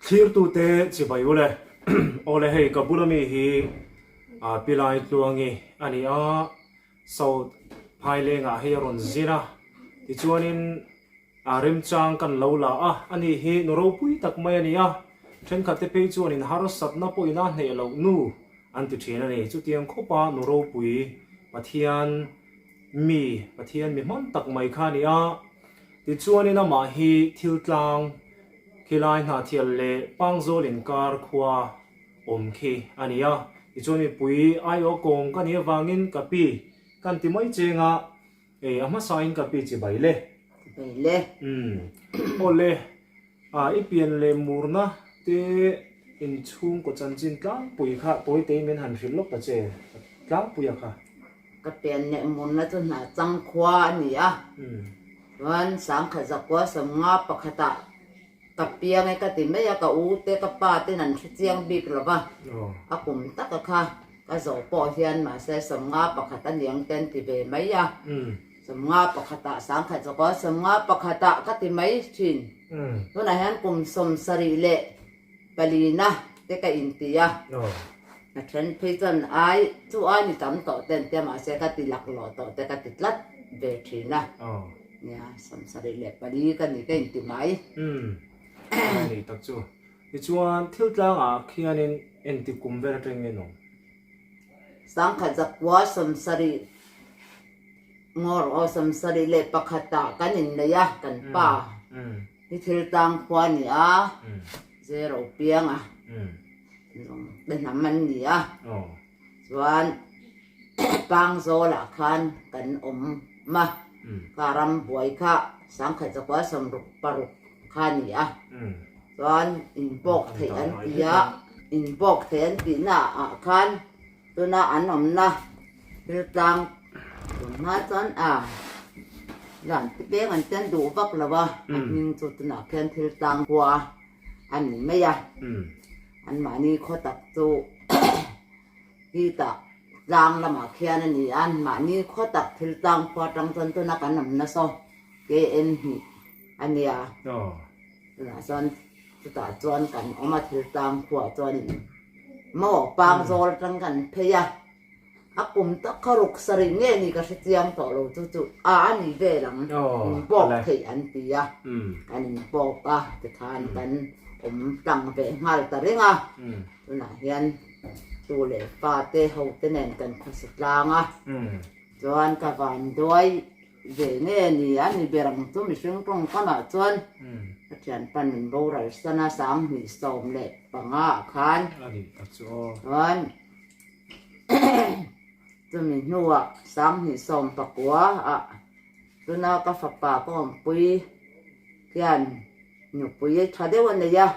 Thlirtute chibai ule. Awle hei ka bula mi hi Pilai Tluangi a ni a, South Phailengah hei a rawn zin a, tichuanin a remchang kan lo la a, ani hi nu ropui tak mai a ni a, thenkhatte phei chuanin harsatna pawhin a hneh loh nu an ti thin a ni. Chutiang khawpa nu ropui Pathian mi, Pathian mi hman tak mai kha a ni a, tichuanin amah hi thil tlang Khilai Hnahthial leh Pangzawl inkar khua awm khi a ni a, tichuan mipui aiawh kawng ka nih avangin ka pi kan ti mai cheng a, ei a hmasain ka pi chi bai le. Bai le. Umm aw le, a i pian leh murna te inchhungkaw chanchin tlangpui kha tawitei min han hrilh lawk ta che, tlangpuia kha. Ka pian leh murna chu hna chang khua a ni a, chuan sangkhat zakua sawmnga pakhatah Ka piang e ka ti mai a, ka u te ka pa ten an hre chiang bik lo va, a kum taka kha ka zawh pawh hian mahse 50 pakhat a niang te an ti ve mai a, 50 pakhatah 1000 zawk a, 50 pakhatah ka ti mai thin. Tunah hian kum 74 te ka inti a, a then phei chuan ai chu ai ni tam tawh te an tia mahse ka ti laklawh tawh te ka ti tlat ve thin a. Nia, 74 ka ni ka inti mai. Umm, a ni tak chu. Tichuan, thil tlangah khianin engti kum vel atang nge nawm? 1000 zakua 70 ngawr aw 71 ah kan innei a, kan pa hi thil tlang khua a ni a, zero piang a, te hnam an ni a. Chuan Pangzawlah khan kan awm a, ka ram buai kha 1000 zakua 66 kha a ni a. Chuan inbawk theih an ti a, inbawk theih an tihna ah khan tuna an awmna thil tlang tun hma chuan a lan te peng an ten duh vak lo a, a hming chu tunah khian thil tlang khua a ni mai a. Anmahni khaw tak chu Titah tlang lamah khian a ni a, mahni khaw tak thil tlang khua atang chuan tuna kan awm nasa KN hnih a nia. Tunah chuan chutah chuan kan awm a thil tlang khuaah chuan maw Pangzawl atang kan phei a. A kum tak kha ruk sarih nge ni ka hre chiang tawh lo chu chu a a ni vel ang inpawk theih an ti a, kan inpawk a tikhan kan awm tlang ve nghal ta reng a, tunah hian tu leh fa te ho te nen kan khawsa tlang a, chuan ka vanduai ve nge ni a ni ber ang chu mihring tawngkamah chuan ka thianpa min boral san a 2015 ah khan chuan. Chumi hnuah 2019 ah tuna ka fapa ka awmpui hian nupui tha deuh a nei a,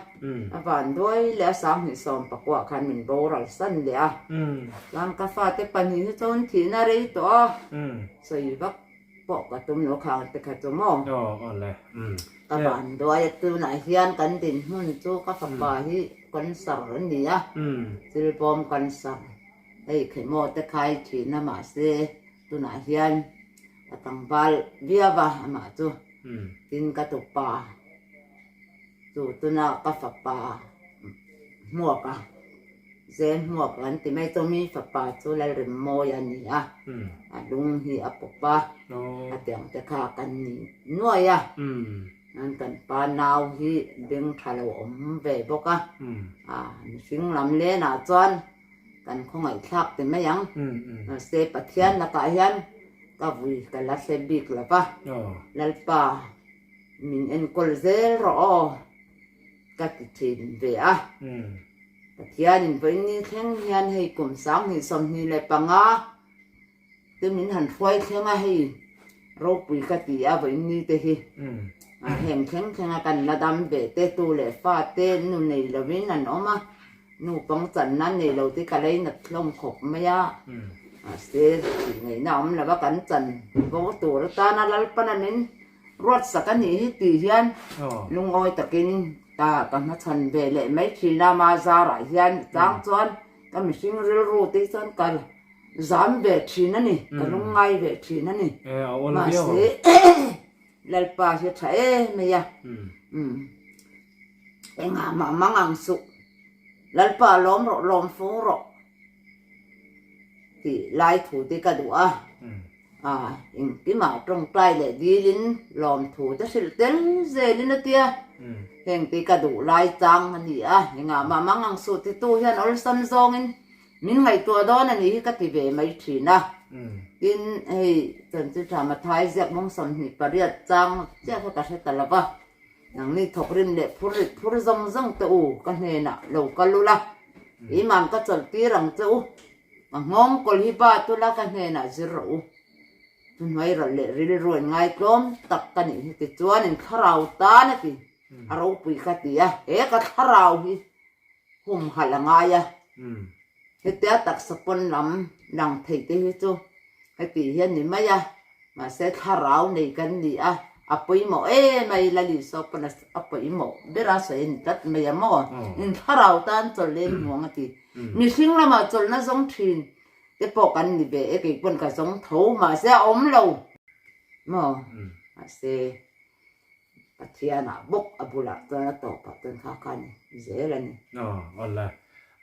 a van duai leh a 2019 ah khan min boral san leh a. Chuan ka fate pahnih hi chuan thihna rei tawh a, sawi vak pawh ka tum lo khang te kha chu maw. Ka van duai a tunah hian kan dinhmun chu ka fapa hi cancer a ni a, thilbawm cancer hei chemo te khai thin a mahse tunah hian ka tlangval viau a amah chu tin ka tupa chu tuna ka fapa hmuak a zeng hmuak an ti mai chu mi fapa chu Lalrinmawi a ni a a lung hi a pawp a a tiang te kha kan ni nuai a an kan pa nau hi beng tha lo awm ve bawk a a mihring lam lenah chuan kan khawngaihthlak ti mai ang mahse Pathian lakah hian ka vui ka la hre bik lo va Lalpa min enkawl zel rawh aw ka ti thin ve a Pathianin vawiin thleng hian hei kum 2025 te min han hruai thleng a hei ropui ka ti a vawiin te hi heng thleng thleng a kan la dam ve te tu leh fa te nu nei lovin an awm a nu pang channa nei lo te ka leinat hlawm khawp mai a mahse tih ngaihna awm lova kan chan bo tur atana Lalpana min Ruatsak a nih hi tih hian lungawi takin ka ka hmachhan ve leh mai thin a, ma zarah hian chang chuan ka mihring rilru te hi chuan ka zam ve thin a ni, ka lungngai ve thin a ni. Mahse Lalpa hi a tha em mai a. Engah mah mang ang suh. Lalpa lawm rawh, lawm fo rawh tih lai thu te ka duh a. A, engkimah tawngtai leh dilin lawm thu te hrilh tel zelin a tia. Heng te ka duh lai chang a ni a, engah mah mang ang suh titu hian awlsam zawngin min ngaihtuah dawn a nih hi ka ti ve mai thin a. Tin, hei Chanchin Mathai ziak mawng 28 chang chiah kha ka hre ta lo va. Nangni thawkrim leh phur rit phur zawng zawng te u ka hnenah lo kal ula, keimah ka chawlh tir ang che u. Ka nghawng kawl hi ba tula ka hnenah zir rawh u. Thuhnuai rawlh leh rilru in ngaitlawm tak ka nih hi tichuan in thlarau tan a ti, a ropui ka ti a, he ka thlarau hi humhalh a ngai a, hetia taksa pawn lam lang thei te hi chu heti hi a ni mai a, mahse thlarau nei kan ni a, a pawimawh em mai Lalisua pawn a pawimawh ber a sawi a ni tlat mai a maw, in thlarau tan chawlh leng hmuang a ti, mihring lamah chawlhna zawng thin te pawh kan ni ve e, kei pawn ka zawng tho mahse a awm lo maw, mahse. Pathianah bawk a bulah chuan a tawpah chuan kha kha a ni zel a ni. Aw awle.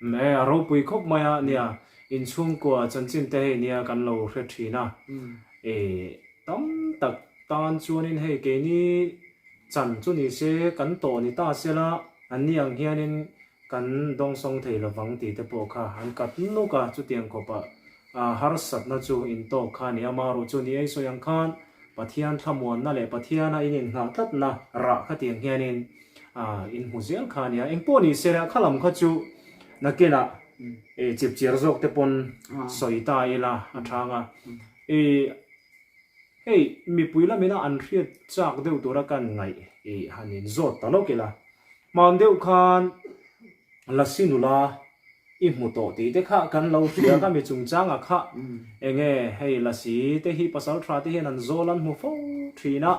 Me a ropui khawp mai a nia, inchhungkua chanchin te hei nia kan lo hre thin a, e tam tak tan chuanin hei keini chan chu ni se kan tawh ni ta sela anni ang hianin Kan dawngsawng thei lovang tih te pawh kha an kat nuk a, chutiang khawpah harsatna chu intawk kha a ni. Amaherawh chu ni ei sawi ang khan Pathian thlamuanna leh Pathiana in inngah tlatna rah khatiang hianin in hmu zel kha a ni a. Engpawh ni se kha lam kha chu nakinah chipchiar zawk te pawn sawi ta ila a thang a. Hei mipui lamina an hriat chak deuh tura kan ngaih han inzawt ta lawk ila. Hman deuh khan Lasi nula i hmu tawh tih te kha kan lo hria kha mi chungchangah kha enge hei Lasi te hi pasal tha te hian an zawl an hmu fo thin a,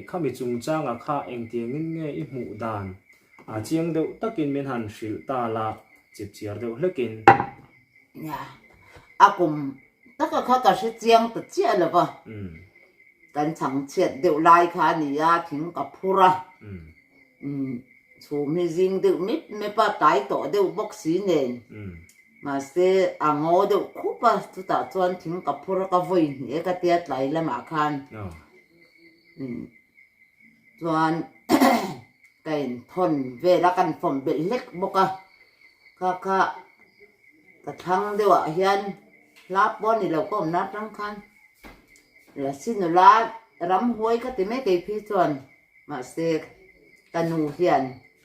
kha mi chungchangah kha engtiangin nge i hmuh dan a chiang deuh takin min han hrilh ta la chipchiar deuh hlekin. Nia, a kum taka kha ka hre chiang ta chiah lo va. Kan chhang chhiat deuh lai kha a ni a, thing ka phur a. Chhum hi zing deuh mip mip a, tlai tawh deuh bawk si nen. Mahse, a ngaw deuh khup a, chutah chuan thing ka phur a, ka vawi hnih e ka tia tlai lamah khan. Chuan ka inthawn vel a, kan fawm belh hlek bawk a. Kha kha ka thlang deuhah hian hla pawh a ni lo ka awmna atang khan Lasi nula ramhuai ka ti mai kei phei chuan mahse ka nu hian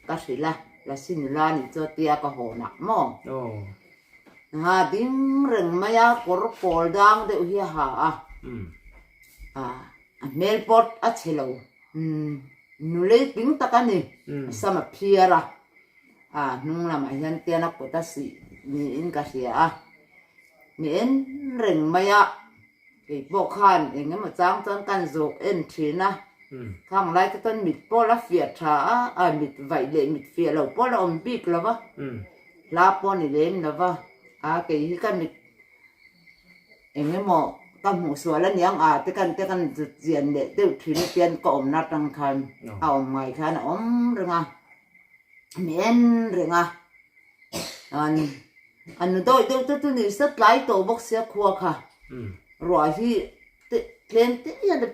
ka hrilh a Lasi nula nih chu a tia ka hawn ah maw ha ding reng mai a kawr pawl dang deuh hi a ha a a hmel pawh a chhe lo nulei tling tak a ni a sam a phiar a. A hnung lamah hian tian a kut a sih niin ka hria a, mi en reng mai a, kei pawh khan eng emaw chang chuan kan zawk en thin a, khang lai te chuan mit pawh la fiah tha a, a mit vaih leh mit fiah lo pawh la awm bik lo va, hla pawh a ni lem lo va, a kei hi ka mit eng emaw ka hmuh sual a niang a te kan te kan zut chian leh deuh thin a tian ka awmna atang khan a awm ngai khan a awm reng a. Mi en reng a, an a nu dawih deuh te chu ni se tlai tawh bawk sia khua kha ruah hi te tlem te hian a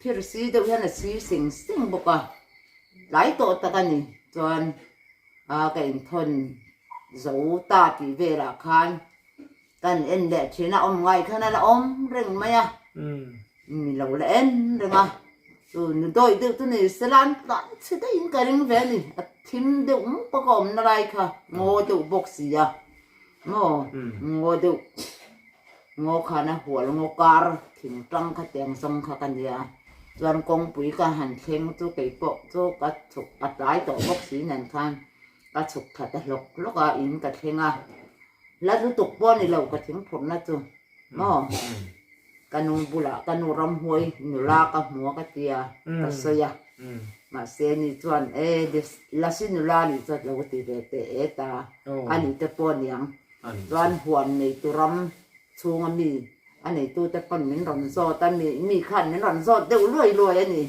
phir si deuh hian a si seng seng bawk a, tlai tawh tak a ni chuan a ka inthawn zo ta tih velah khan Kan en leh thin a, awm ngai khan a la awm reng mai a, mi lo la en reng a, chu nu dawih deuh chu ni sela an tlan chhe daihin ka ring ve a ni, a thim deuh mup a ka awmna lai kha ngaw deuh bawk si a, maw ngaw deuh ngaw khan a hual ngaw kar thing tang kha tiang zawng kha ka nia, chuan kawngpui ka han thleng chu keipawh chu ka chhuk a tlai tawh bawk si nen khan ka chhuk that a hlawk hlawk a in ka thleng a. La lutuk pawh a ni lo ka thing phurhna chu maw ka nu bulah ka nu ramhuai nula ka hmu a ka ti a ka sawi a mahse ni chuan e lasi nula nih chuan lo ti ve teh e ta a nih te pawh a niang chuan huan neitu ram chhunga mi. A neitute pawn min rawn zawt a, mi mi khan min rawn zawt deuh luai luai a ni.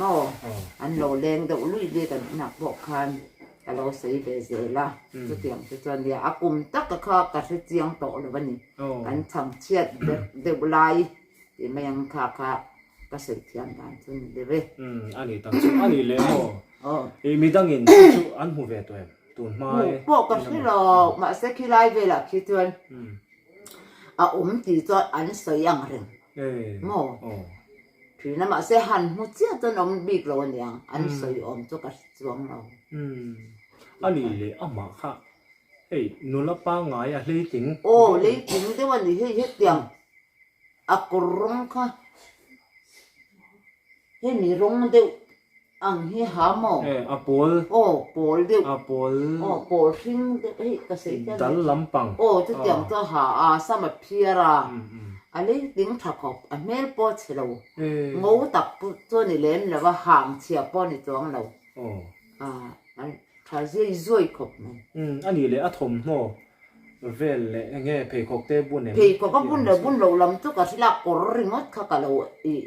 Maw? An lo leng deuh lui lui kan inah pawh khan ka lo sawi ve zel a. Chutiang te chuan nia a kum taka kha ka hre chiang tawh lo a ni. Kan chhangchhiat deuh lai tih mai ang kha kha ka sawi thiam dan chu ni deuh e. A nih tak chu a nih leh maw? I midangin chu chu an hmu ve tawh em? Tun hmai. Hmuh pawh ka hre lo, mahse khilai velah khi chuan A awm tih chuan an sawi ang reng maw? Thin a mahse han hmu chiah chuan awm bik lo aniang, an sawi awm chu ka hre chuang lo. A nih leh amah kha hei nula pangngai a hleitling. Aw hleitling deuh a ni hei hetiang a kawr rawng kha hemi rawng deuh Ang hi ha maw? E, a pawl. Aw, pawl deuh. A pawl. Aw, pawl hring deuh hei ka sawi hian. Dal lampang. Aw, chutiang chu a ha a, sam a phiar a, a leiting tha khawp, a hmel pawh a chhe lo. Ngo tak chu a ni lem lo a, hang chhia pawh a ni chuang lo. Aw. A, a tha zui zui khawp mai. Umm, a nih leh a thawmhnaw vel leh eng nge pheikhawk te bun em? Pheikhawk a bun leh bun lo lam chu ka hrilh a, kawr ringawt kha ka lo ih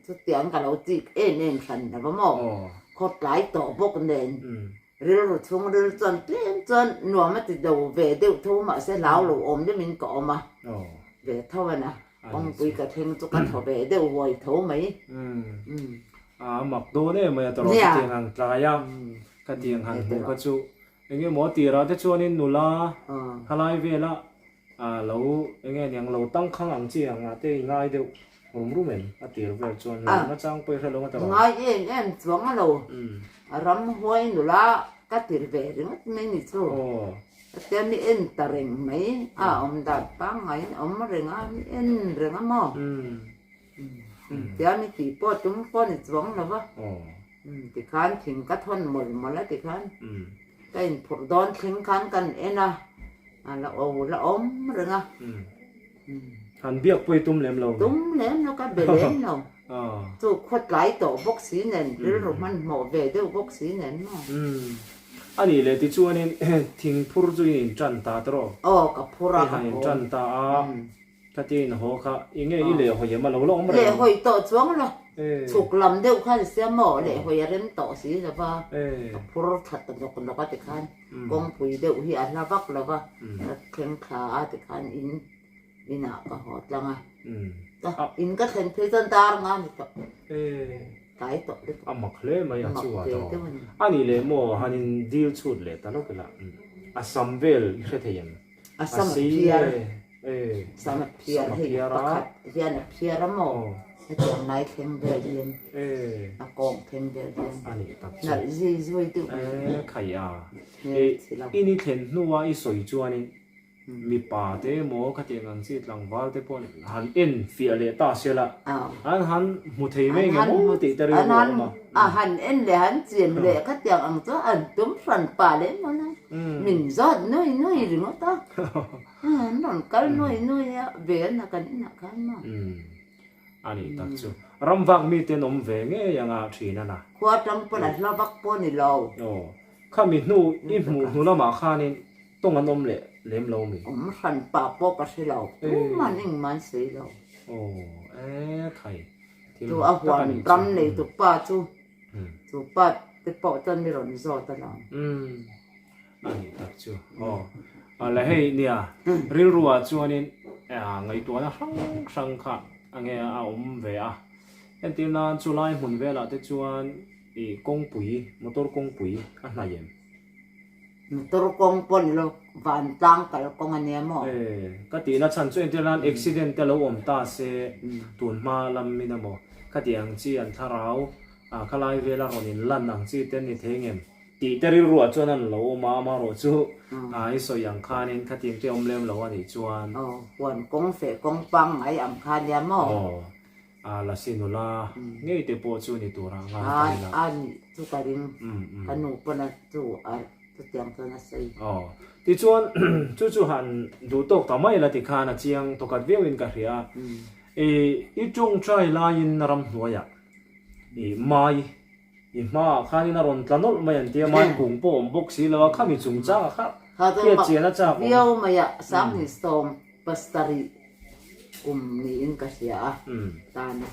Chutiang ka lo chik em em hran lo va maw? Khaw tlai tawh bawk nen rilru chhung ril chuan tlem chuan nuam a ti do ve deuh tho mahse hlau lo awm deuhin ka awm a, ve tho a na. Kawngpui ka thleng chu ka thaw ve deuh huai tho mai. A mak dawn em mai a tawrh chutiang ang tlai a, khatiang han hmuh kha chu Eng nge maw tirah te chuanin nula khalai vela lo eng nge niang lo tangkhang ang chi ang ah te i ngai deuh rum rum em a tir vel chuan lo nachang pawh i hre lo a ta lo. Ngai em em chuang a lo ramhuai nula ka tir ve ringawt mai ni chu tia mi en ta reng mai a awm dan pangngaiin a awm reng a mi en reng a maw tia mi tih pawh tum pawh ni chuang lo va. Tikhan thing ka thawn mawlh mawlh a tikhan ka inphurh dawn thleng khan kan en a, a la aw la awm reng a. Han biak pawh i tum lem lo. Tum lem lo ka be lem lo. Chu khaw tlai tawh bawk si nen rilru hmanhmawh ve deuh bawk si nen maw. A nih leh tichuanin thing phur chu i intan ta tawh. Aw ka phur a ka haw. I han intan ta a. Ka ti in haw kha i nge i leh hawi em a lo la awm reng. Leh hawi tawh chuang lo. Chhuk lam deuh khan i siam maw leh hawi a rem tawh si lo va, ka phur thla ta nawk nawk a tikhan kawngpui deuh hi a hla vak lo va, ka thleng thla a tikhan in inah ka haw tlang a. Ka in ka thlen phei chuan dar nga ni tawh. Tlai tawh lutuk. A mak hle mai a chu a tawh. A nih leh maw han in dil chhut leh ta lawk ila a sam vel i hre thei em? A sam a phiar. Sam a phiar hei pakhat hian a phiar a maw? Hetiang lai thleng vel hian a kawng thleng vel hian nalh zui zui deuh mai. Khai a, i ni thlen hnua i sawi chuanin mipa te emaw khatiang ang chi tlangval te pawh han en fiah leh ta se la, an han hmu thei mai nge maw tih te rilru a awm a. A han en leh han chian leh khatiang ang chu an tum hran pah leh maw na, min zawt nui nui ringawt a. An rawn kal nuai nuai a, ve an a kan inah khan maw? Umm, a nih tak chu. Ram vak mite an awm ve ngei anga thin a na. Khua tang pawn a hla vak pawh ni lo. Aw, khami hnu i hmuh hnu lamah khanin tawng an awm leh lem lo mi? Awm hran pah pawh ka hre lo, tumah an engmah an sawi lo. Aw, e khai, thil Chu a huan ram neitu pa chu, chu pa te pawh chuan mi rawn zawt alawm. Umm. A nih tak chu aw. A la hei nia rilruah chuanin ngaihtuahna hrang hrang kha a nge a awm ve a. Entir nan chu lai hmun velah te chuan ih kawngpui motor kawngpui a hnaih em? Motor kawng pawh ni lo vantlang kal kawng a nia maw? E ka tihna chhan chu entir nan accident te lo awm ta se tun hma lam in emaw khati ang chi an thlarau ah khalai vela rawn in lan ang chi te an ni thei ngem? Tih te rilruah chuan an lo awm a, amaherawh chu i sawi ang khanin khatiang te awm lem lo a nih chuan. Aw, huan kawng feh kawng pangngai ang kha nia maw? Aw, a lasi nula ngei te pawh chu ni turah ngai ta ila. A nih chu ka ring, ka nu pawn a chu a chutiang chuan a sawi. Aw, tichuan chu chu han duh tawk ta mai la tikhan a chiang tawkhat viauin ka hria a, i tawngtai laiin ramhnuaiah i mai I hmaah khanin a rawn tla nawlh mai an ti a, mai kung pawh awm bawk si lo a, khami chungchangah kha hriat chian a chak awm. Viau mai a, Sanghnih 70. kum niin ka hria a tana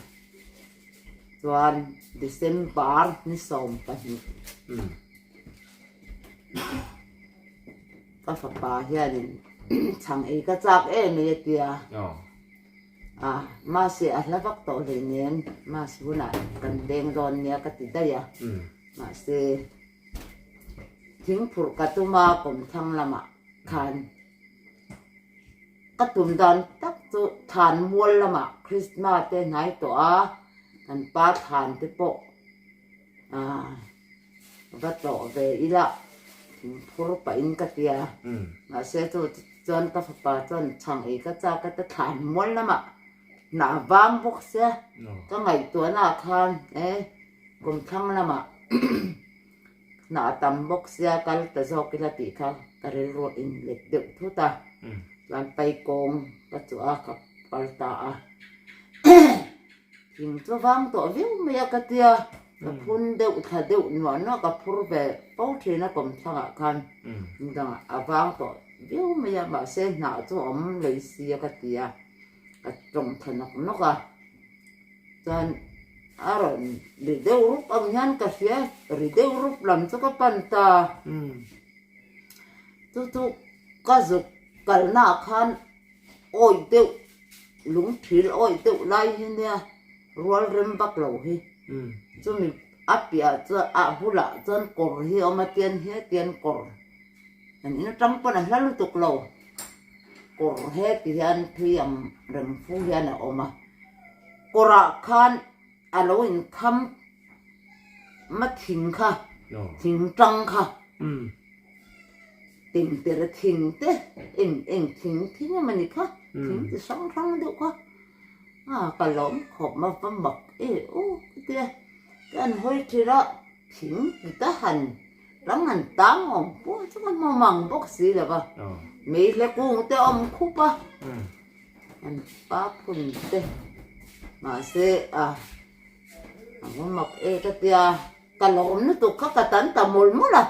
chuan December ni 12 ka fapa hianin chhang ei ka chak em mai a tia a mahse a hla vak tawh hleinem mas hunah kan leng dawn nia ka ti daih a mahse thingphurh ka tum a kawmthlang lamah khan Ka tum dan tak chu thlan mual lamah Krisma te hnai tawh a, kan pa thlan te pawh ah va tlawh ve ila thingphur pahin ka ti a, mahse chu chuan ka fapa chuan chhang ei ka chak a ta thlan mual lamah hnah vang bawk sia ka ngaihtuahna ah khan e kawmthlang lamah Hnah a tam bawk sia kal ta zawk ila tih kha ka rilru a inlet deuh thut a, chuan paikawng ka chhuah a ka kal ta a, thing chu vang tawh viau mai a ka tia, ka phun deuh thla deuh nuah nuah ka phur ve fo thin a kawmthlangah khan dangah a vang tawh viau mai a mahse hnah chu a awm lei sia ka ti a, ka tawng tha nawk nawk a. Chuan a rawn ri deuh rup ang hian ka hria, ri deuh rup lam chu ka pan ta. Chu chu ka zuk kalna ah khan awih deuh lung thil awih deuh lai hi nia rual rem vak lo hi. Chumi a piah chuan a bulah chuan kawr hi a awm a tian he tian kawr an in atang pawn a hla lutuk lo kawr he ti hian thui ang reng fu hian a awm a. Kawrah khan a lo inkham ma thing kha, thing tang kha, tengtere thing te, eng eng thing thing emaw ni kha, thing chi hrang hrang deuh kha a ka lawm khawp ma va mak e aw ka ti a, ka han hawi ṭhin a, thing ti ta han tang han tang awm pawh chu ka hmu mang bawk si lo va, meihle kung te a awm khup a. An pa phun te mahse a a va mak e ka tia ka lawm lutuk kha ka tan ta mawlh mawlh a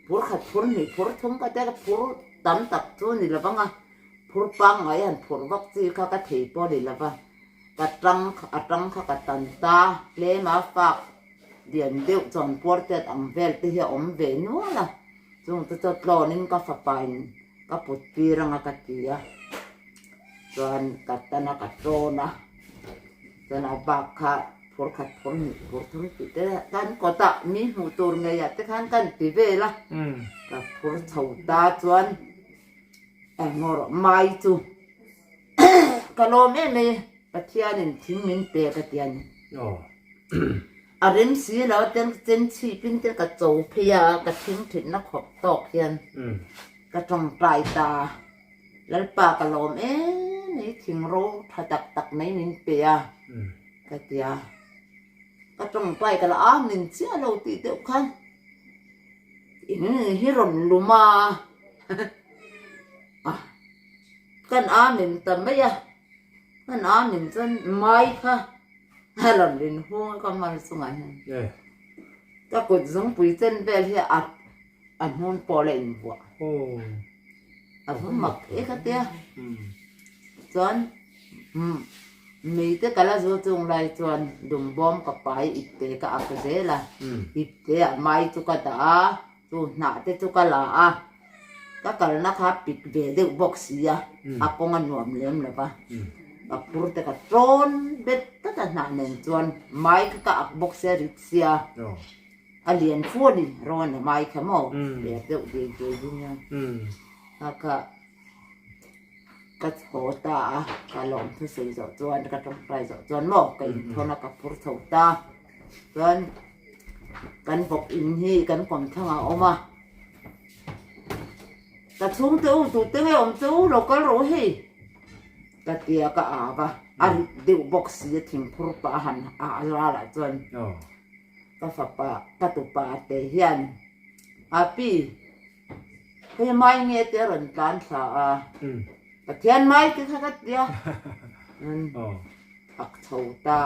phur khat phur hnih phur thum ka tia ka phur tam tak chu ni lo vang a phur pangngai han phur vak chi kha ka thei pawh ni lo va ka tang a tang kha ka tan ta tlem a fak lian deuh chuan puar tiat ang vel te hi a awm ve nual a chung te chu tlawn in ka fapa in. Ka put tir anga ka ti a, chuan ka tan a ka tawn a, chuan a bak kha phur khat phur hnih phur thum tih te kan kawtah mi hmuh tur ngei ah te khan kan ti vel a, ka phur chho ta chuan engmaw rawh mai chu ka lawm em mai Pathianin thing min pe ka ti a ni. A rem si lo ten chen chhipin te ka cho phei a, ka thing thinna khawp tawk hian ka tawngtai ta. Lalpa ka lawm em mai thing ro tha tak tak mai min pe a ka ti a. Ka tawngtai ka la a min chiah lo tih deuh khan in hi rawn lum a, kan amen ta mai a. Kan amen chuan mai kha a rawn rin hung a ka mal chungah hian ka kut zungpui chen vel hi a a hnun pawh la invuah a va mak e ka tia chuan mei te ka la zu chung lai chuan dumbawm ka pai ipte ka ak zel a ipte ah mai chu ka dah a. Chu hnah te chu ka la a, ka kalna kha pik ve deuh bawk si a, a kawng a nuam lem lo va, ka phur te ka tawn bet tlat a hnah nen chuan mai kha ka ak bawk sia rit sia, a lian fu a ni rawn a mai kha maw per deuh dei dei hi nia, kha kha ka chho ta a, ka lawm thusawi zawh chuan ka tawngtai zawh chuan maw ka inthawn a ka phur chho ta chuan. Kan bawk in hi kan kawmthlang ah a awm a, ka chhungte u tute nge awm che u lo kal rawh u hei ka ti a ka au a, a rit deuh bawk si a thingphur pah a han a ral ah chuan ka fapa ka tupa te hian Happy hei mai nge te a rawn tlan thla a, Pathian mai te kha ka ti a, ak chho ta.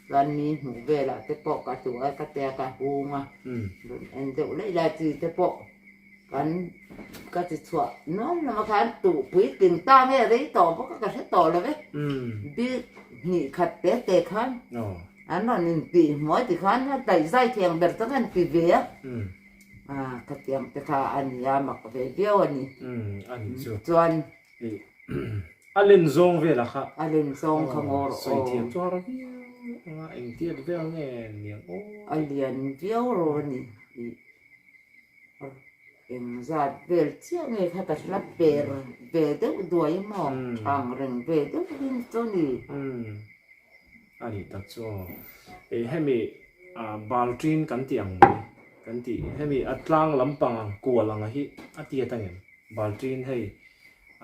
Chuan mi hmuh velah te pawh ka duh a, ka tia ka hung a, rawn en deuh laih lai chi te pawh Kan ka ti chhuah nuam lama khan tuh puitling ta nge rei tawh bawk a ka hre tawh lo ve. Bil hnih khat te te khan an rawn intih hmuai ti khan a daih zai thiang ber chu kan ti ve a. Khatiang te kha a nia mak ve viau a ni. Chuan A len zawng velah kha. A len zawng kha ngaw rawh aw. Sawi thiam chu har viau anga engtiat vel nge niang aw. A lian viau rawh a ni. Engzat vel chiah nge kha ka hla per ve deuh duai maw ang reng ve deuh hi chu ni. A nih tak chu aw. Ih hemi balṭin kan tih ang mai kan tih hemi a tlang lampang ang kual ang hi a tiat ang em? Balṭin hei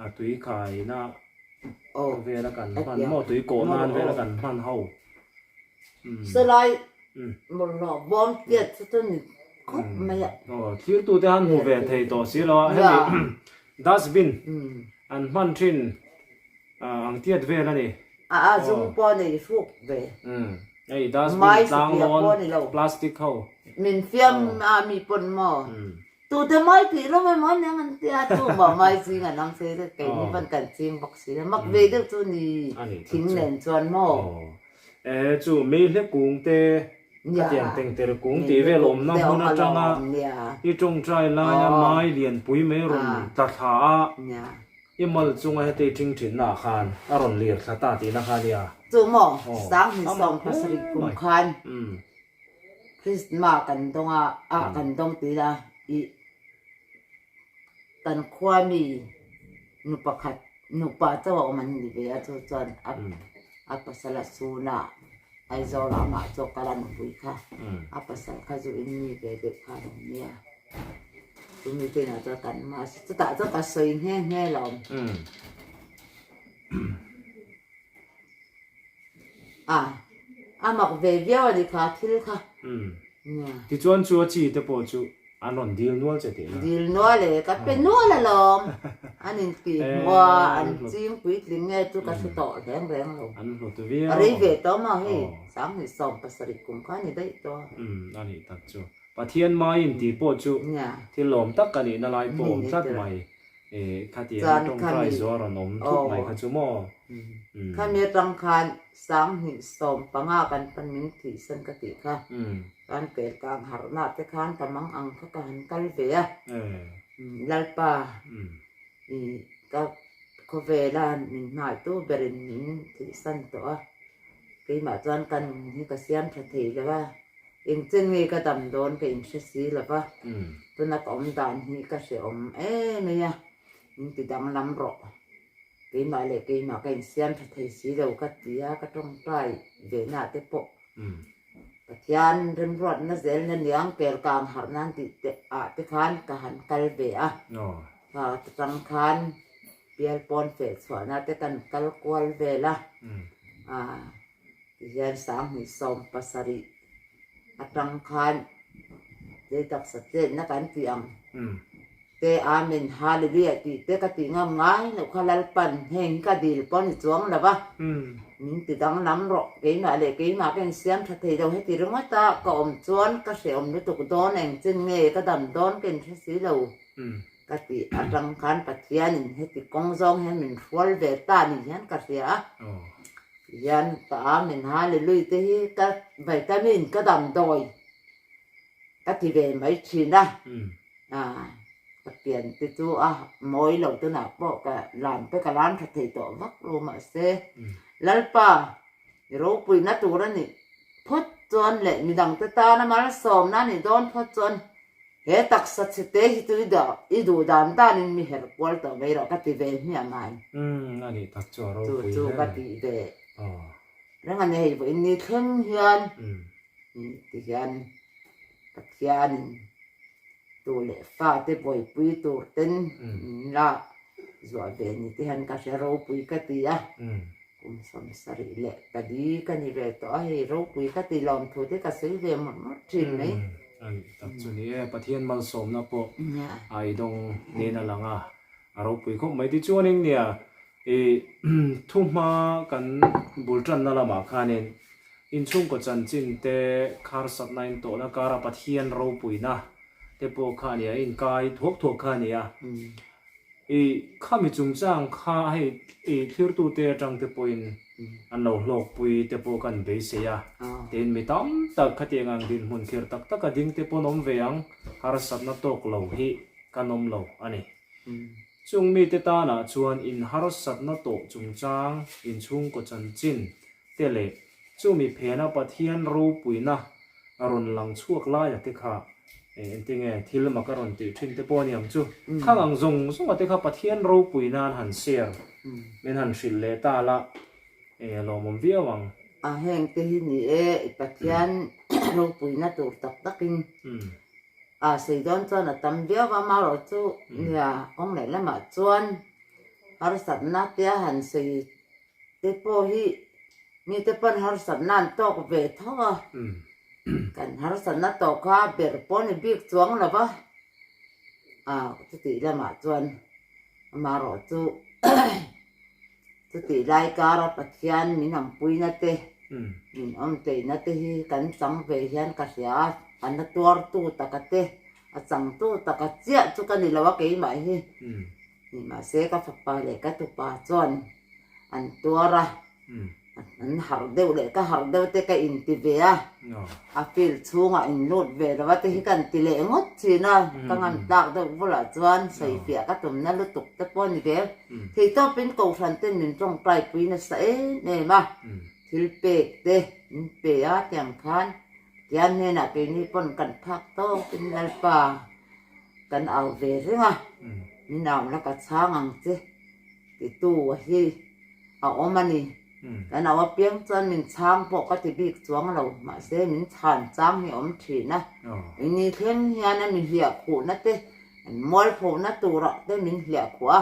a tui khaina vela kan hman maw tui kawh nan vela kan hman ho. Salai mawlhnawh bawm tiat chu chu ni khawp mai a. Aw thirtute han hmu ve thei tawh si lo a hemi dustbin an hman thin ang tiat vel a ni. A zung pawh nei hruk ve. Hei dustbin tlang lawn plastic ho. Min fiam a mi pawn maw. Tute mai tih rawm emaw aniang an tia chu maw mai ching an ang sei zet keini pawn kan ching bawk si a mak ve deuh chu ni thing nen chuan maw. E chu mei hle kung te khatiang tengter kung tih vel awmna hmun atanga i tawngtai laia mai lianpui mai rawn tla thla a i mal chunga heti thing thinna ah khan a rawn lir thla ta tihna kha nia. Chu maw 2017 kum khan Krisma kan dawng a, ah kan dawng ti ila ih kan khua mi nu pakhat nupa chauh a awm an ni ve a chu chuan a a pasal a sun a Aizawl ah amah chu a kal a nupui kha a pasal kha zu in mi ve deuh kha a lo nia chumi te inah chuan kan mas chutah chuan ka sawi nghe nghe lo. A, a mak ve viau a ni kha thil kha. Umm. Tichuan chu a chi te pawh chu an rawn dil nual che tih na. Dil nual e, ka pe nual alawm. An intih hmuh a, an ching puitling nge chu ka hre tawh reng reng lo. An hlut viau. A rei ve tawh maw hei, 2017 kum kha a ni daih tawh a. Umm, a nih tak chu. Pathian maiin tih pawh chu thil lawm tak a nihna lai pawh awm tlat mai. E, khatiang a tawngtai zuar rawn awm thup mai kha chu maw? Khami atang khan 2015 kan pan min thihsan ka tih kha. Kan kel kang harhna te khan ka mang ang kha ka han kal ve a. Lalpa i ka khawvela min hnaihtu berin min thihsan tawh a. Keimah chuan ka nun hi ka siam tha thei lo a. Engchen nge ka dam dawn ka inhre si lo va, tuna ka awm dan hi ka hrehawm em mai a, min ti danglam rawh. Keimah leh keimah ka insiam tha thei si lo ka ti a, ka tawngtai ve na te pawh Pathian remruatna zelna niang kel kang harh nan tih te ah te khan ka han kal ve a, kha atang khan pial pawn feh chhuahna te kan kal kual vel a, Tihian 2017 atang khan lei taksa chetna kan tih ang te Amen Hallelujah tih te ka tih ngam ngai loh kha Lalpan heng hi ka dil pawh a ni chuang lo va, min ti danglam rawh keimah leh keimah ka insiam tha thei lo heti ringawt a ka awm chuan ka hrehawm lutuk dawn engchen nge ka dam dawn ka inhre si lo ka tih atang khan Pathianin heti kawng zawng hian min hrual ve ta ni hian ka hria a. Hian ka Amen Hallelujah te hi ka vitamin ka damdawi ka ti ve mai thin a, ka pian te chu a mawi lo tunah pawh ka lam te ka lam tha thei tawh vak lo mahse Lalpa i ropuina tur a nih phawt chuan leh midang te tana malsawmna a nih dawn phawt chuan He taksa chhete hi chu i duh dan danin mi her kual tawh mai rawh ka ti ve hmiah mai. Umm a nih tak chu a ropui hle. Chu chu ka tih ve reng a ni hei vawiin ni thleng hian ti hian Pathianin tu leh fate buaipui tur ten min la zuah ve ni te hian ka hre ropui ka ti a. Kum 74 ka ni ve tawh a, hei ropui ka ti lawmthu te ka sawi ve mawlh mawlh thin mai. A nih tak chu ni e, Pathian malsawmna pawh a i dawng nen a lang a, a ropui khawp mai. Tichuanin nia i thuhma kan bul tanna lamah khanin inchhungkaw chanchin te kharsatna in tawhna kara Pathian ropuina. te pawh kha a nia, a inkai thuak thuak kha a nia. I khami chungchang kha hei i thlirtute atang te pawhin an lo hlawkpui te pawh kan beisei a, tin mi tam tak khatiang ang dinhmun khirh tak taka ding te pawh an awm ve ang, harsatna tawk lo hi kan awm lo a ni. Chung mite tanah chuan in harsatna tawh chungchang inchhungkaw chanchin te leh chumi phena Pathian ropuina a rawn lang chhuak laia te kha engtinge thil mak a rawn tih thin te pawh a ni ang chu. Khang ang zawng zawnga te kha Pathian ropui nan han share min han hrilh leh ta la lawmawm viau ang. A heng te hi ni e, i Pathian ropuina tur tak takin a sawi dawn chuan a tam viau a, amaherawh chu nia kawng leh lamah chuan harsatna te a han sawi te pawh hi mite pawn harsatna an tawk ve tho a, kan harsatna tawh kha ber pawh a ni bik chuang lo va, ah chutih lamah chuan amaherawh chu chutih lai kara Pathian min awmpuina te min awm teihna te hi kan chang ve hian ka hria a, a na tuartu taka te a changtu taka chiah chu ka ni lo a keimah hi. Nimahse ka fapa leh ka tupa chuan an tuar a, an harh deuh leh ka harh deuh te ka inti ve a, a field chhungah in lut ve lo a te hi ka inti leh ngawt thin a, ka ngam tlak deuh bulah chuan sawifiah ka tumna lutuk te pawh a ni ve. Theitawpin Kohhran ten min tawngtai pui nasa em em a, thil pek te min pe a tiang khan Tian hnenah keini pawn kan phak tawkin Lalpa kan au ve reng a, min au la ka chhang ang che titu a hi a awm a ni. Kan au apiang chuan min chhang pawh ka ti bik chuang lo, mahse min chhan chang hi a awm thin a. Ini thleng hian a mi hliah khuhna te, an mualphona turah te min hliah khuh a,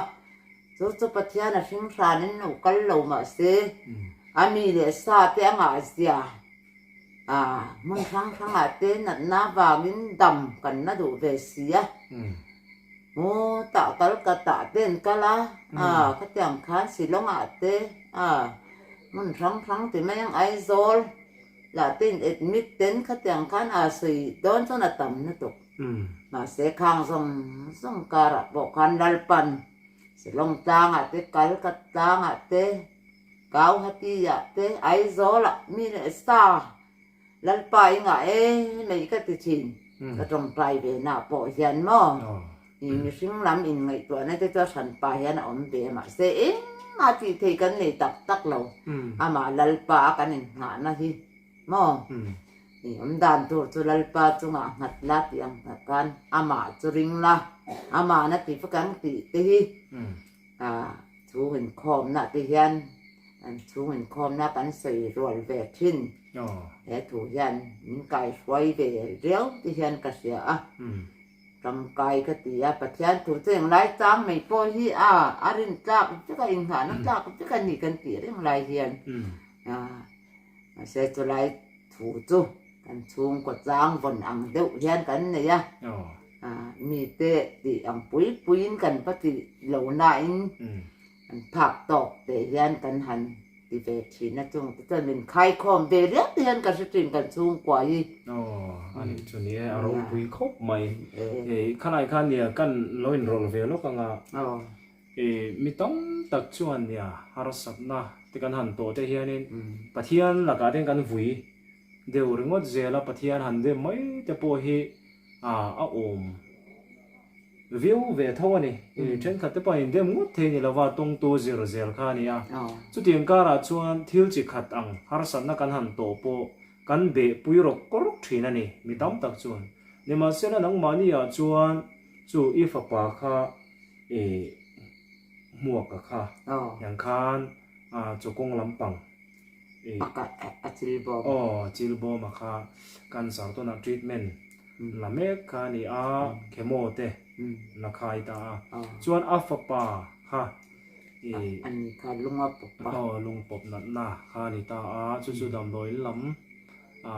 chu chu Pathian a hring hranin lo kal lo mahse a mi leh sa te a ngahzia A hmun hrang hrangah te natna vangin dam kan la duh ve si a. Aw tah kal ka tah te an kal a, a khatiang khan Shillong-ah te a hmun hrang hrang ti mai ang Aizawl lah te in admit ten khatiang khan a sawi dawn chuan a tam lutuk. Mahse khang zawng zawng karah pawh khan Lalpan Shillong tlangah te kal ka tlangah te Gauhati-ah te Aizawl-ah mi leh sa Lalpa i ngah e mai ka ti thin. Ka tawngtai ve nah pawh hian maw i mihring lam in ngaihtuahna te chu a hran pah hian a awm ve mahse engmah tih thei kan nei tak tak lo. Amah Lalpa a kan innghahna hi maw i awm dan tur chu Lalpa chungah nghat la tih ang khan amah chu ring la, amahna ti fak ang tih te hi A chhung inkhawmna te hian an chhung inkhawmna kan sawi rual ve thin. He thu hian min kaihruai ve riau te hian ka hria a. Tangkai ka ti a, Pathian thu chu englai chang mai pawh hi a a rin tlak vek a, inghahna tlak vek a ni kan tih reng lai hian. Mahse chulai thu chu kan chhungkaw chang vawn ang deuh hian kan nei a. Mite tih ang pui puiin kan va ti lo nain an phak tawk teh hian kan han ti ve thin a chung te chuan min khaikhawm ve riau te hian ka hre thin kan chhungkua hi. Aw a nih chu ni e a ropui khawp mai. Khalai khan nia kan lo inrawlh ve lawk ang a. Mi tam tak chuan nia harsatna te kan han tawh te hianin Pathian lakah te kan vui deuh ringawt zel a, Pathian han dem mai te pawh hi a awm viau ve tho a ni. Thenkhat te pawh an indem ngawt thei ni lova tawngtu zir zel kha a ni a. Chutiang karah chuan thil chi khat ang harsatna kan han tawh pawh kan behpui rawk rawk thin a ni mi tam tak chuan. Nimahsela nangmahniah chuan chu i fapa kha I hmuaka kha yang khan chaw kawng lampang i a chil bawm aw chil bawm a kha cancer tunah treatment la mek kha a ni a chemo te la khai ta a chuan a fapa kha i ani kha lung a pawp a aw lung pawp natna kha a ni ta a chu chu damdawi lam a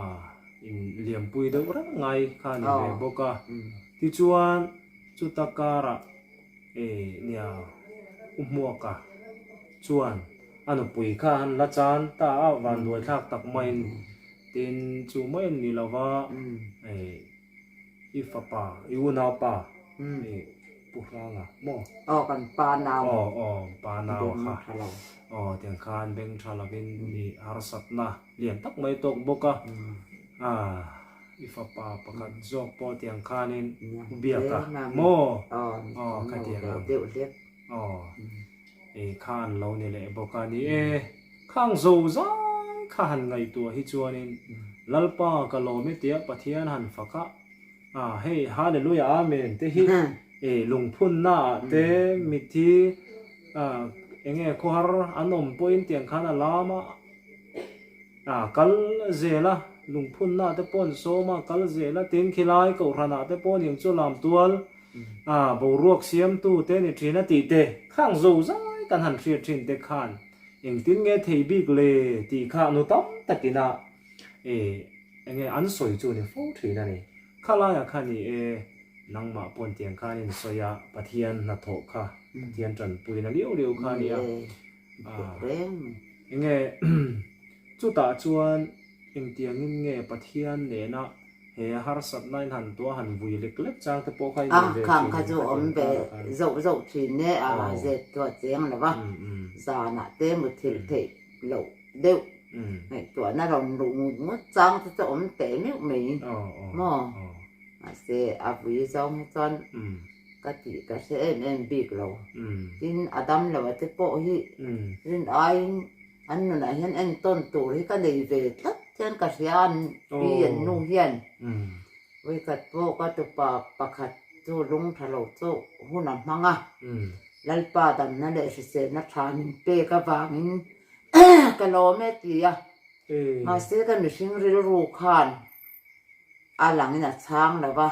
in liampui deuh reng ngai kha a ni ve bawk a tichuan Chuta karah e nia U Hmuaka chuan a nupui kha han la chan ta a, vanduai thlak tak maiin tin chu mai an ni lova e I fapa, i unaupa i Pu Hranga maw? Aw kan pa nau. Aw aw pa nau a kha. Aw tiang khan beng tha lovin i harsatna lian tak mai tawk bawk a. Ah i fapa pakhat zawk pawh tiang khanin u biak a maw? Aw khatiang ang. Aw i khan lo ni leh bawk a ni e. Khang zo zai kha han ngaihtuah hi chuanin Lalpa ka lawm e tia Pathian han fak a, a hei Hallelujah Amen te hi e lungphunna ah te mithi a enge khawhar an awm pawhin tiang khan a lam a, a kal zel a lungphunna ah te pawh an sawm a kal zel a tin khilai kohhran ah te pawh niang chu lam tual a boruak siamtu te ni thin a tih te khang zo zai kan han hriat thin te khan Engtin nge thei bik le tih kha nu tam takin a e enge an sawi chu ni fo thin a ni. Khalaiah kha ni e, nangmah pawn tiang khan in sawi a, Pathian hnathawh kha, Pathian tanpuina liau liau kha a ni a. Enge chutah chuan engtiangin nge Pathian nena he harsatna in han tuah han vui lek lek chang te pawh kha i nei ve thin Khang kha chu awm ve zauh zauh thin e, a zet chu a cheng lo va, zanah te muthilh theih loh deuh ngaihtuahna rawn luh ngut ngut chang te chu awm teh meuh mai maw? Mahse a vui zawng hi chuan ka tih ka hre em em bik lo, tin a dam lo a te pawh hi rin aiin An nunah hian entawn tur hi ka nei ve tlat hian ka hria an pi an nu hian. Vawikhat pawh ka tupa pakhat chu lung tha lo chu hun a hmang a, Lalpa damna leh hriselna tha min pek avangin ka lawm e ti a, mahse ka mihring rilru khan a langin a chhang lo va.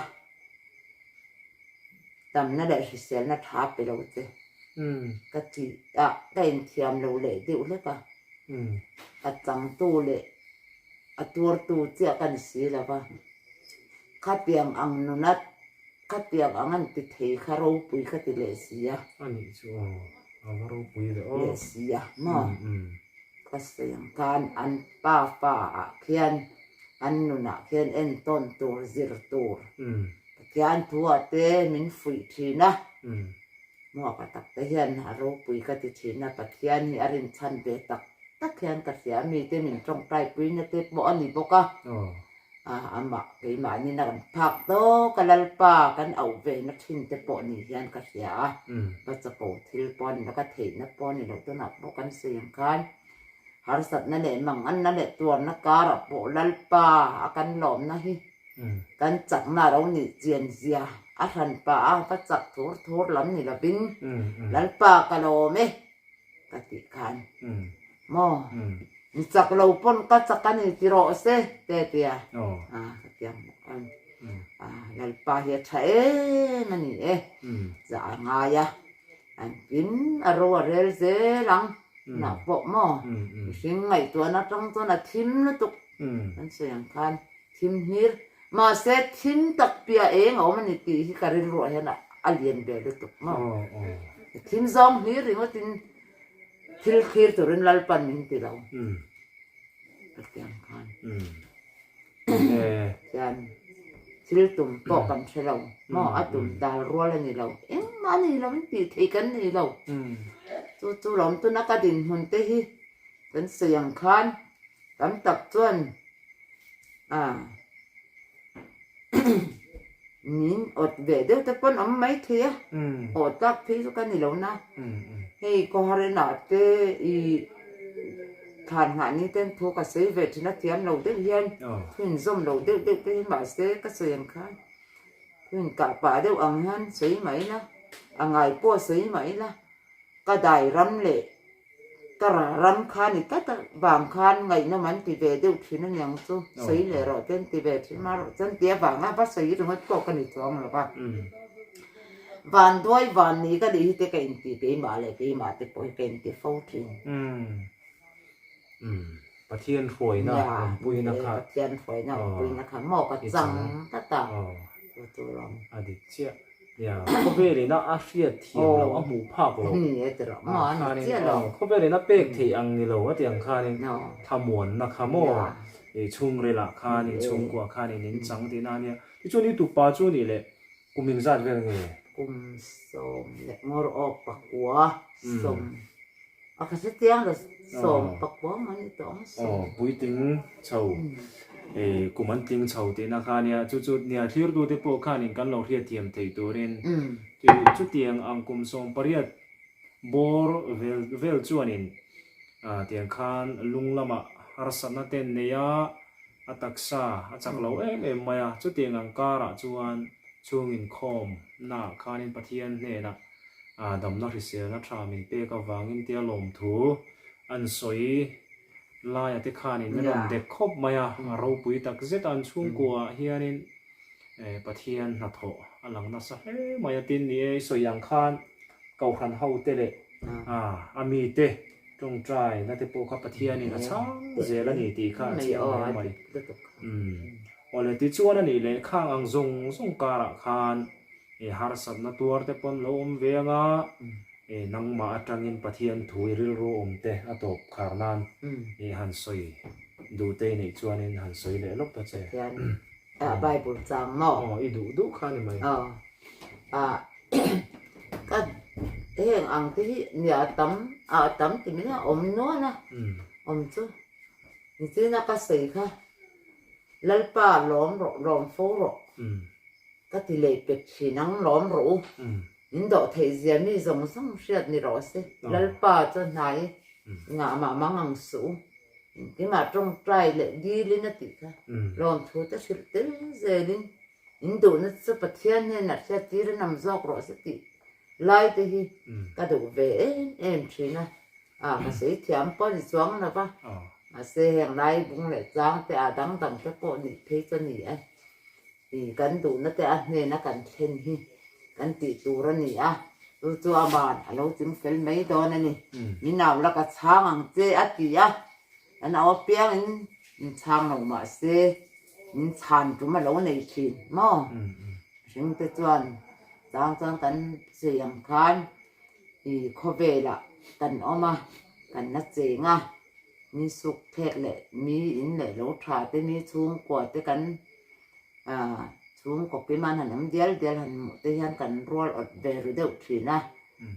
Tamna leh hriselna tha pe lo che ka ti a, ka inthiam lo leh deuh hlek a, a changtu leh a tuartu chiah ka ni si lo va, khatiang ang nuna khatiang ang an ti thei kha ropui ka ti leh si a. A nih chu aw, a va ropui ve aw. Leh si a maw? Ka sawi ang khan an pa fa ah khian an nunah khian entawn tur zir tur Pathian thuah te min fuih thin a, hmuaka tak te hian a ropui ka ti thin a, Pathian hi a rinchhan ve tak tak hian ka hria, mite min tawngtai puina te pawh a ni bawk a, amah keimahni na kan phak tawk a Lalpa kan auh ve na thin te pawh ni hian ka hria a, va chapo thil pawh a ni lo, ka theihna pawh a ni lo, tunah pawh kan sawi ang khan harsatna leh manganna leh tuarna karah pawh Lalpa a kan lawmna hi Kan chakna ro nih chian zia a hran pah a, va chak thur thur lam ni lovin Lalpa ka lawm e ka tih khan maw mi chak lo pawn ka chak a ni ti rawh se te tia a ka ti ang bawk a, Lalpa hi a tha em a ni e zah a ngai a, an tin a ro a rel zel ang tunah pawh maw mihring ngaihtuahna atang chuan a thim lutuk kan sawi ang khan. Thim hmir, mahse thim tak piah eng a awm a ni tih hi ka rilruah hian a lian ve lutuk maw? Thim zawng hmir ringawtin thil thlir turin Lalpan min ti lo. Ka ti ang khan. Chuan thil tum pawh kan hre lo maw? A tum dal rual a ni lo. Engmah a ni lo in tih theih kan nei lo. Chu chu lawm tuna ka dinhmun te hi kan sawi ang khan tam tak chuan A min awt ve deuh te pawn awm mai thei a, awh tlak phei chu ka ni lo na. Hei Kawharenah te i thlan nghah ni ten thu ka sawi ve thin a thiam lo deuh hian thu inzawm lo deuh deuh te hi mahse ka sawi ang khan thu inkah pah deuh ang hian sawi mah ila a ngai pawh sawi mah ila ka dai ram leh Ka ram kha ni tlat a, vang khan ngaihnawm an ti ve deuh thin a niang chu, sawi leh rawh te an ti ve thin a, rawh chuan tia vanga va sawi ringawt pawh ka ni chuang lo va. Van duai van ni ka nih hi te ka inti keimah leh keimah te pawh hi ka inti fo thin. Pathian hruaina awmpuina kha. Pathian hruaina awmpuina kha maw ka chang tlat a, chu chu rawng. A dik chiah. Nia, khawvel ina a hriat thiam loh, a hmuh phak loh. Ni e tirh maw a ni chiah lo. Khawvel ina pek theih ang ni lo a ti ang khanin thlamuanna kha maw. Chhungrilah khan in chhungkua khan in in chang tihna a nia. Tichuan i tupa chu nih leh kum engzat vel nge? Kum 11pakua sawm a ka hre chiang lo 11 maw ni tawh ang sawm. Aw puitling chho kum an tling chho tihna kha a nia. Chu chu nia thlirtute pawh khanin kan lo hriatthiam theih turin chutiang ang kum 18 Bawr vel vel chuanin tiang khan lung lamah harsatna te an nei a, a taksa a chak lo em em mai a. Chutiang ang karah chuan chhung inkhawmnaah khanin Pathian hnenah damna hriselna tha min pek avangin tia lawmthu an sawi laia te khanin an rawn dek khawp mai a, a ropui tak zet a an chhungkuaah hianin Pathian hnathawh a lang nasa hle mai a tin ni e, i sawi ang khan Kohhran hote leh a mite tawngtai na te pawh kha Pathianin a chhang zel a ni tih kha a chiang hle mai. Awle tichuan a nih leh khang ang zawng zawng karah khan harsatna tuar te pawn lo awm ve anga nangmah atangin Pathian thu i rilru awm te a tawp khar nan han sawi duh te i neih chuanin han sawi leh lawk ta che. Ah Bible chang maw? Aw i duh duh kha ni mai. Aw ah ka heng ang te hi nia a tam ah a tam ti mai a awm nual a awm chu nichina ka sawi kha Lalpa lawm rawh lawm fo rawh ka ti leh pek thin ang lawm rawh u min dawh theih zia mi zawng zawng hriat ni rawh se Lalpa chu hnai ngah mah mang ang suh u. Engkimah tawngtai leh dilin a tih kha lawmthu te hrilh tel zelin in duhna chu Pathian hnenah hriattir a nam zawk rawh se tih lai te hi ka duh ve em em thin a, ah ka sawi thiam pawh ni chuang lo va, mahse heng lai bung leh tlang te ah dang dang te pawh nih phei chu a ni a, ih kan duhna te a hnena kan thlen hi kan tih tur a ni a, chu chu aman a lo ching fel mai dawn a ni. Min au la ka chhang ang che a ti a, kan au apiangin min chhang lo mah se min chhan tum a lo nei thin maw? Mihring te chuan chang chuan kan sawi ang khan ih khawvelah kan awm a, kan la cheng a, mi suk thlek leh mi in leh lo tha te mi chhungkua te kan Chhungkaw kim an han awm dial dial han hmuh te hian kan rual awt ve ru deuh thin a.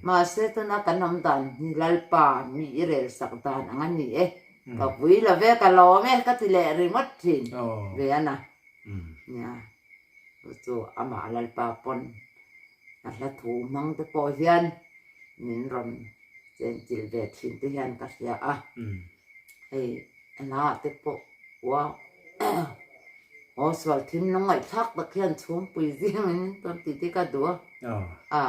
Mahse tuna kan awm dan hi Lalpa mi i rel sak dan ang a ni e. Ka vui lo ve, ka lawm e ka ti leh ringawt thin ve a na. Nia, chu chu amah Lalpa pawn a hla thu hmang te pawh hian min rawn chenchilh ve thin te hian ka hria a. Hei hla te pawh ua aw sual thim nung ngaihthlak tak hian chhumpui zing in tawn tih te ka duh a a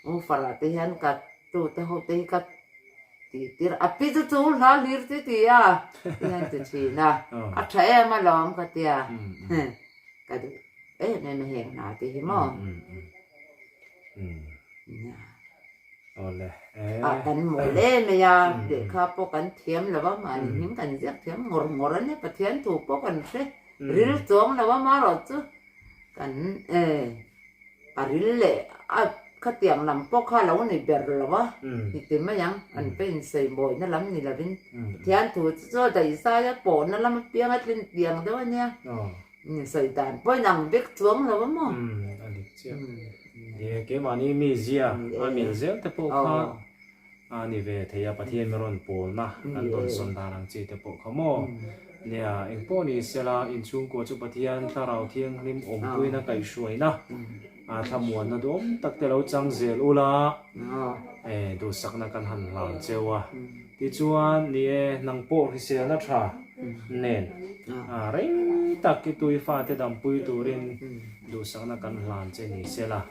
u farah te hian ka tu te ho te hi ka tih tir a pi chu chu hla hlir chu ti a ti hian ti thin a a tha em alawm ka tia ka duh em em a heng hna te hi maw. Ah kan mawl em mai a, lehkha pawh kan thiam lo a, mahni hming kan ziak thiam ngawr ngawr a nia, Pathian thu pawh kan hre ril chuang lo a, marawh chu kan eh a ril leh a khatiang lam pawh kha lo ni ber lo a, ni ti mai ang, an pa insawi mawina lam ni lovin Pathian thu chu chu a daihzai a pawhna lam apiang a tlin tiang deuh a nia. Sawi dan pawhin ang vek chuang lo a maw? A dik chiah. Ni keimahni mi zia a mil zel te pawh kha a ni ve thei a, Pathian mi rawn pawlna kan rawn sawn dan ang chi te pawh kha maw? Nia, engpawh ni sela inchhungkua chu Pathian Thlarau Thianghlim awmpuina kaihhruaina thlamuanna duhawm tak te lo chang zel ula duhsakna kan han hlan cheu a. Tichuan, ni e, nang pawh hriselna tha nen rei tak i tui fate dampui turin duhsakna kan hlan che ni sela.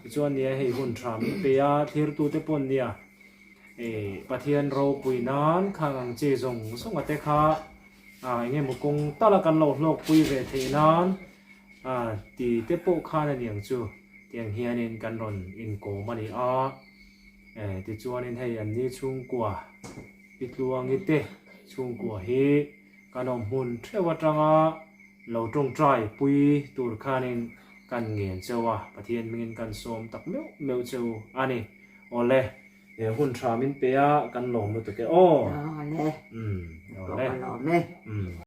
Tichuan, ni e, hei hun tha min pe a, thlirtute pawn nia Pathian ropui nan khang ang chi zawng zawng a te kha eng emaw kawng tala kan lo hlawkpui ve theih nan ti te pawh khan a niang chu tiang hianin kan rawn inkawm a ni a. Tichuanin hei an ni chhungkua Pi Tluangi te chhungkua hi kan awm hmun theuh atanga lo tawngtai pui tur khanin kan ngen cheu a, Pathian hmingin kan sawm tak meuh meuh cheu a ni. Awle, hun tha min pe a, kan lawm lutuk e aw. Awle, Awle. Ka lawm e.